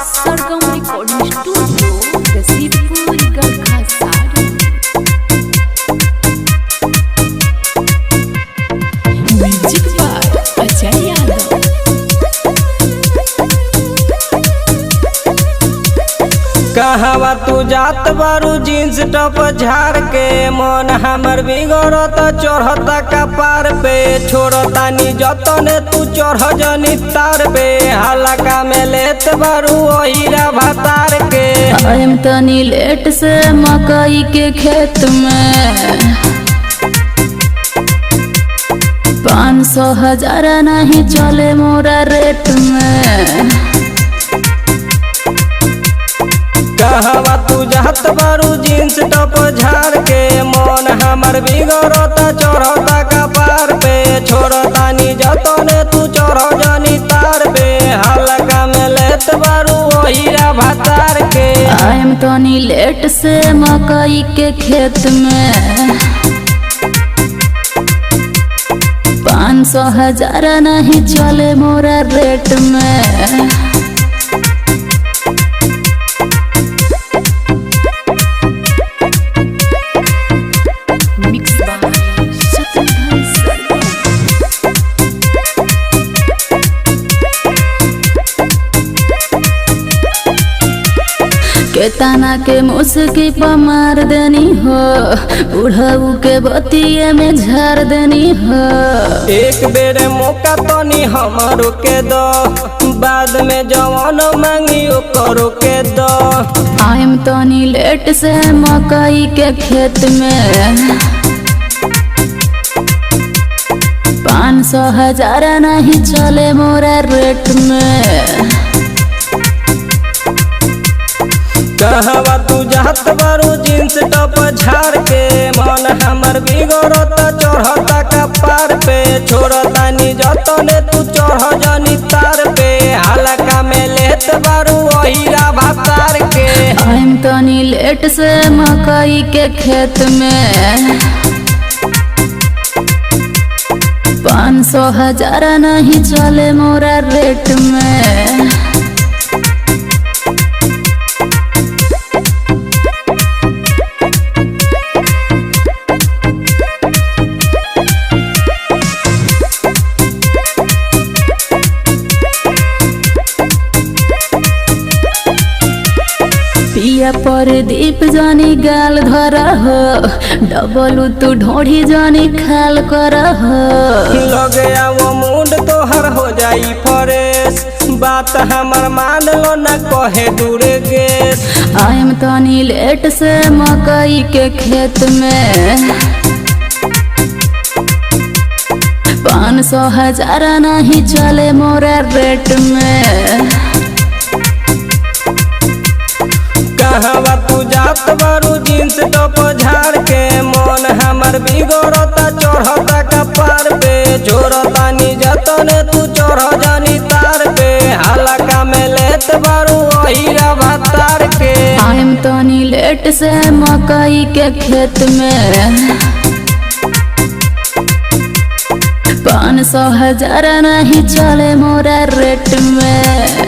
Sargam recording studio, Rasidpur Garkha Sari. Music by Ajay Yadav. कहवा तू जात बारू जींस टॉप झाड़ के, मन हमर बिगड़त चढ़ता कपार पे। छोड़तानी जतने तू चढ़ जनी तार पे, हलका में लेत बारू ओहिरा भतार के। आयम तनी लेट से मकई के खेत में, 500 हजार नहीं चले मोरा रेट में। कहवा तू जात बारू जींस टॉप झाड़ के, मन हमर बिगड़त चढ़ता कपार पे। छोड़तानी जतने तू चढ़ जनी तार पे, हलका में लेत बारू ओहिरा भतार के। आयम तनी लेट से मकई के खेत में, 500 हजार नहीं चले मोरा रेट में। Mix by Shatrughan Sargam. केतना के मुस्की पर मार देनी हो, बुढ़ऊ के बतिये में झाड़ देनी हो। एक बेर मौका तनी हमरो के दो, बाद में जवान मांगी ओकरो के दो। आयम तनी लेट से मकई के खेत में, 500 हजार नहीं चले मोरा रेट में। कहवा तू जात बारू जींस टॉप झाड़ के, मन हमर बिगड़त चढ़ता कपार पे। छोड़तानी जतने तू चढ़ जनी तार पे, हलका में लेत बारू ओहिरा भतार के। आयम तनी लेट से मकई के खेत में, 500 हजार नहीं चले मोरा रेट में। पिया पर दीप जानी गाल धर हो, डबलू तू ढोढ़ी जानी खाल कर हो। लगे वो मुंड तोहर हो जाई फरेश, बात हमर मान लो न कहे दूर गेस। आयम तनी लेट से मकई के खेत में, 500 हजार नहीं चले मोरा रेट में। कहवा तू जात बारू जींस टॉप झाड़ के, मन हमर बिगड़ता चढ़ता कपार पे। छोड़तानी जतने तू चढ़ जानी तार पे, हलका में लेत बारू ओहिरा भतार के। आयम तनी लेट से मकई के खेत में, 500 हजार नहीं चले मोरा रेट में।